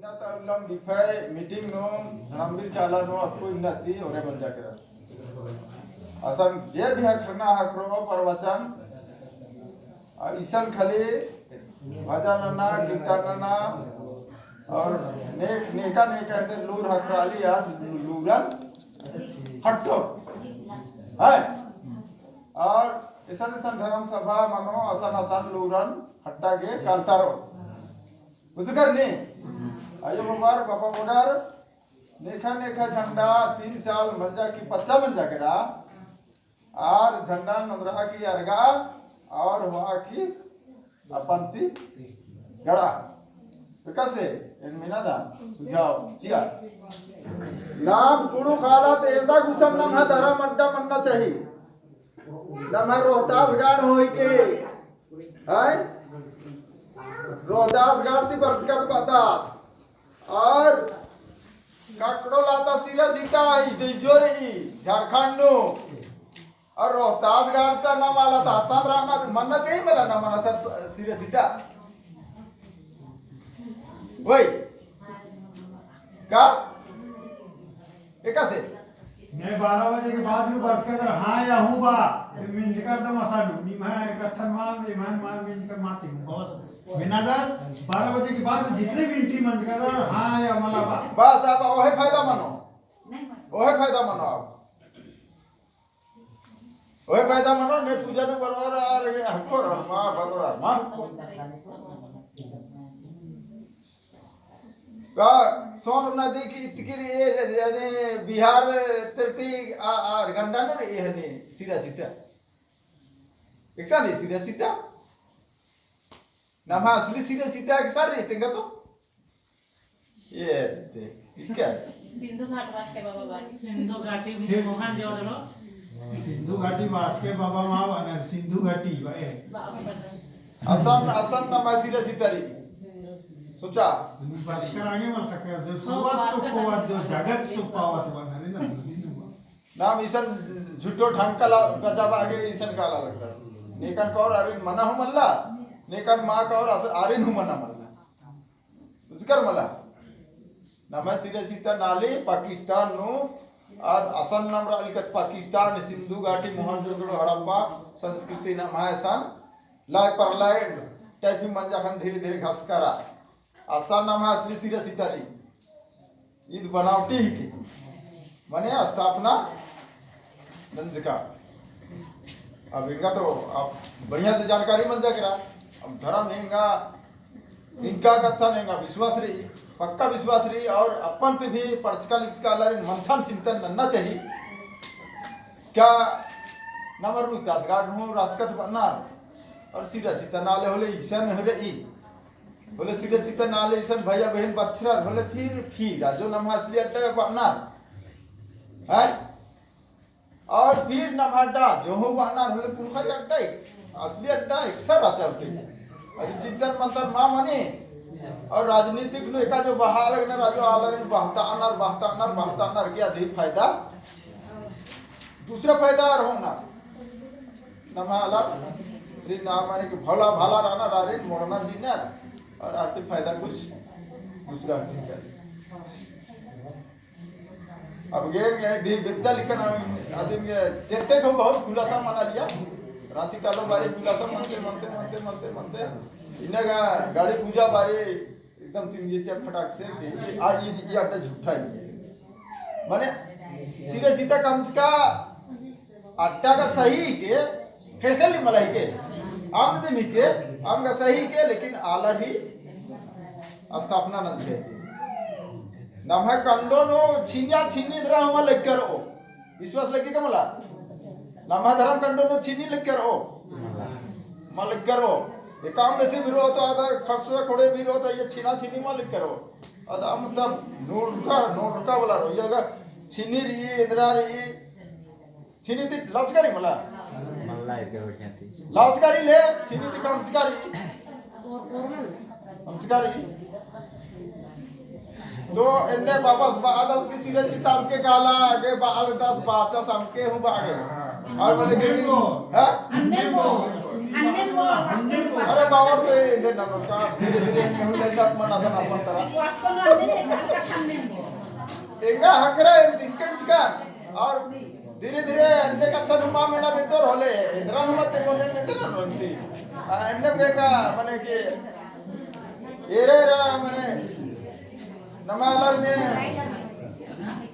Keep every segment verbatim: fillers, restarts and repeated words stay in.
ता उल्लम बिफे meeting नू धर्मवीर चाला नू अक्कु इन्ना ती ओरे मंजा केरा। असन जे भी हखरना हखरो प्रवचन, आ, इसन खाली भजन नना, कीर्तन नना, और नेक, नेका, नेका एन्देर लूर हखराली यार लूरन हट्टो। है? और इसन, इसन धर्म सभा मनो, असन, असन लूरन हट्टा गे कालतारो। बुझकर नी? अयो बबर, बाबा बगर, नेखा नेखा झंडा तीन साल मंजा की पच्चा मंजा केरा, आर झंडा नंदरा की अरगा, और हुआ की अपन ती गड़ा। तो कैसे? एन मिना दा सुझाव चिआ। नाम कुँड़ुख़ आलत एवंदा गुसन नम्है धर्म अड्डा मन्ना चाही। नम्है रोहतास गाड़ होई के, हैं? रोहतास गाड़ ती बरचकत बअदत। और ककड़ो लाता सिरा सीता ई देजो रई झारखंड नू। और रोहतास गाड़ ता नाम आलत असन रअना मन्ना चाही मला ना मना सर सिरा सीता। वही। का? एकासे? मैं बारह बजे के बाद नू बरचका दर हाँ या हूँ बा, फिर मिंजका दम असा नू, निम्है कत्थन मा, निम्है मा मिंजका माती हूँ, बस। मेना दस, बारह बजे के बाद नू जितने भी entry मंजका दर हाँ या मला बा। बस, अब ओहे फायदा मनो। ओहे फायदा मनो अब। ओहे फायदा मनो, ने पूजा नू बरबर आर हक्कोर आर मा, बरबर आर मा। का सोन नदी की इतकिर ए, यानी बिहार तिरती आ, आ, गंडा नू रई हनी सिरा सीता। एकसन रई सिरा सीता। नम्है असली सिरा सीता एकसन रई तेंगा तो। ये ते, ठीक है। सिंधु घाट बाचके बाबा बारी। सिंधु घाटी भी मोहन जोदड़ो। सिंधु घाटी बाचके बाबा माँ बअनर, सिंधु घाटी बा, ए। बाबा बअनर। असन, असन नम्है सिरा सीता रई। सोचा। बाचकर आगे मल का, जो सोवत सो खोवत, जो जगत सो पावत बअनर, है ना? नाम इसन झूठो ढंग काला गजा बआ गे इसन काला लगता। नेकन कौर आरिन मना हूँ मल्ला, नेकन मा कौर अस-, आरिन हूँ मना मल्ला। उजकर मला। नम्है सिरा सीता नाली पाकिस्तान नू, आद असन नम रअलिकत पाकिस्तान, सिंधु घाटी, मोहनजोदड़ो, हड़प्पा, संस्कृति नम्है असन, लाई परलाई type ही मंजा ख़ने धीरे धीरे घसकरा। असन नम्है असली सिरा सीता रई। ईद बनावटी ही के। मने स्थापना नंजका। अब एंगा तो अब बढ़िया से जानकारी मंजा केरा। अब धर्म एंगा, एंगा कत्थन एंगा विश्वास रई, पक्का विश्वास रई, और अपन ती भी पढ़चका लिखचका आलारिन मंथन चिंतन नन्ना चाही। का नम्है रोहतास गाड़ नू रहचकत बअनर, और सिरा सीता नाले होले इसन रई। होले सिरा सीता नाले इसन भैया बहिन बछरर होले फिर, फिर आ जो नम्है असली अड्डा बअनर। हैं? और फिर नम्है अड्डा जो हूँ बअनर होले पुरखर अड्डा, असली अड्डा एकसन रहचा के। अरे चिंतन मंथन मा मनी। और राजनीतिक नू एका जो बहा लगनर, आ जो आलरिन बहतानर, बहतानर, बहतानर के अदी फायदा। दूसरा फायदा आर होना। नम्है आलर री नाम माने कि भला भला रहना, रारिन मोड़ना जीना, और आर्थिक फायदा कुछ दूसरा हकीकत। अब गेर गे दी बेद्दा लिखन आदिम गे चेते को बहुत खुलासा मना लिया। रांची कालो बारी खुलासा मनते, मनते, मनते, मनते, मनते। इन्ना गा गाड़ी पूजा बारी एकदम तीन ये चार फटाक से के ये, आ, ये, ये अड्डा झूठा है। माने सिरा सीता कमचका अड्डा का सही के, खेखेली मला ही के, आम दिम ही के, आम का सही के, लेकिन आलर ही स्थापना नंजके। नम्है कंडो नू छिनिया छिनी दरा हूँ मा लग्गर ओ। विश्वास लग्गी का मला? नम्है धरम कंडो नू छिनी लग्गर ओ। मा लग्गर ओ। एकाम बेसी भी रओ तो आदा खड़सुरा खोड़े भी रओ तो ये छिना छिनी मा लग्गर ओ। आदा मतलब नोटका, नोटका वाला रओ। ये अगर छिनी रई, एन्दरा रई, छिनी ती लौचकारी मला? मल्ला इके बढ़िया ती। लौचकारी ले, छिनी ती कमचकारी। कमचकारी। तो एन्ने बाबस बादस की सिरे की ताम के काला, आगे बाल दस बाचा समके हूँ बागे। और बोले कि अन्नेम बो। हाँ? अन्नेम बो। अन्नेम बो। अन्नेम बो। अरे बाबा, तो ये इधर नंबर का धीरे धीरे नहीं हुई, नहीं तक मना देना अपन तरह। एंगा हकरा एन तिंकन चिकान और धीरे धीरे अन्ने कत्थन हुमा मेना बेद्दोर होले, एन्दरा हुमा ते कोने ने देना नोंती। आ, अन्ने बेगा मने कि एरे एरा मने नमालर ने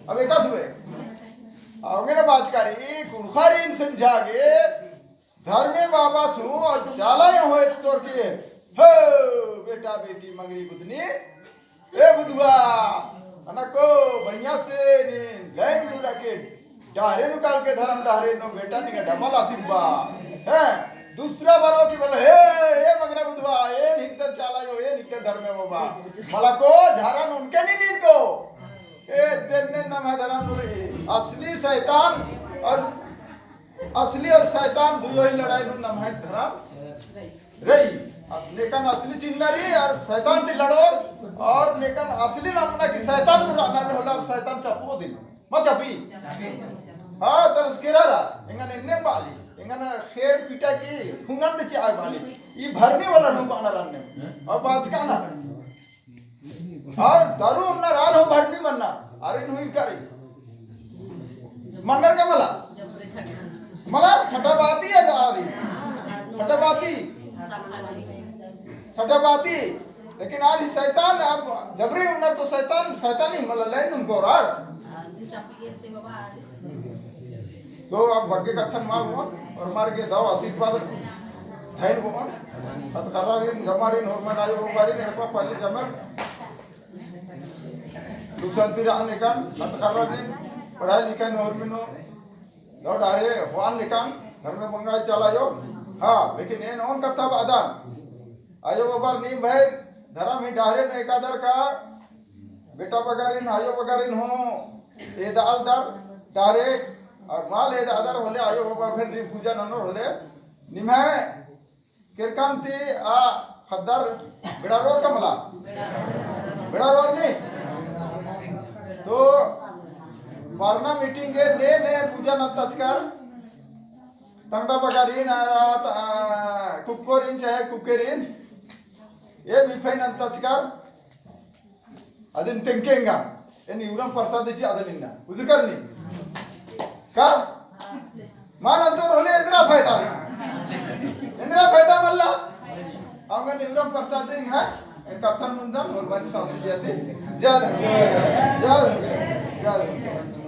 अब एकास हुए। आ, उंगे ना बाचकारी, कुड़खारिन संझागे, धर्मे बाबा सु और चालायो होय तोर के, हो, बेटा बेटी मंगरी बुधनी, ए बुधवा, अना को बढ़िया से ने लाइन लुरा के डारे निकाल के धर्म डारे नो बेटा निका डबल आसिन बा। हैं, दूसरा बारो की बोले, हे, ए मंगरा बुधवा, ए निकल चालायो, ए निकल धर्मे बाबा। मला को झारा नोन के नहीं नीन को। ए, तेन्ने नम्है धर्म रे, असली शैतान और असली और शैतान दुयो ही लड़ाई नू नम्है धर्म रई। अब नेकन असली चिन्हना रई और शैतान ती लड़ोर और नेकन असली नमना की शैतान नू रहना रई होला और शैतान चपो दिन। मा चपी? हाँ, तलस्केरा रा। एंगन एन्ने बाली। एंगन खेर पीटा की हुनन दे चिआ बाली। ई भरनी वाला रूप आना रन्ने। और बात का ना। और दारू उन्ना राल हो भरनी मन्ना, अरे नुई करी। मन्नर का मला? मला छटा बाती है जा रही। छटा बाती। छटा बाती। लेकिन आज शैतान अब जबरी उन्नर तो शैतान, शैतानी मला लाइन उनको रार। तो अब बग्गे कत्थन माल हुआ और मार के दव आशीर्वाद धाइन हुआ। हत खर्रारिन, जमारिन, होरमन आयो, होरमारिन, एड़पा पाली जमर। सुख शांति रहन एकान, हत खर्रारिन, पढ़ाई लिखाई नू होरमन नू, दव डारे हुआन एकान, धर्मे बंगाई चालायो। हाँ, लेकिन एन ओन कत्था बअदन। आयो बाबर नीम भई, धर्म ही डारे नू एकादर का, बेटा बगारिन, आयो बगारिन हूँ, एदालदर, डारे, और माल एदादर होले, आयो बाबर फिर नीम पूजा ननोर होले, निम्है केरकन ती आ ख़द्दर बेड़ारोर का मला? बेड़ारोर नी? तो पारना meeting गे ने ने पूजा नंतचकर, तंगदा बगारिन, आ, आ, कुक्कोरिन चाहे कुक्केरिन, ए बिफे नंतचकर, अदिन तेंकेंगा, एन इवरम प्रसाद इच्ची अदन इन्ना। उजर करनी? का? मान अंतोर होले एन्दरा फायदा रई। एन्दरा फायदा मल्ला? अवंगन इवरम प्रसाद देंग है, एन कत्थन मुंदन, होरमारिन सासु जाति। जय धर्म। जय धर्म। जय धर्म।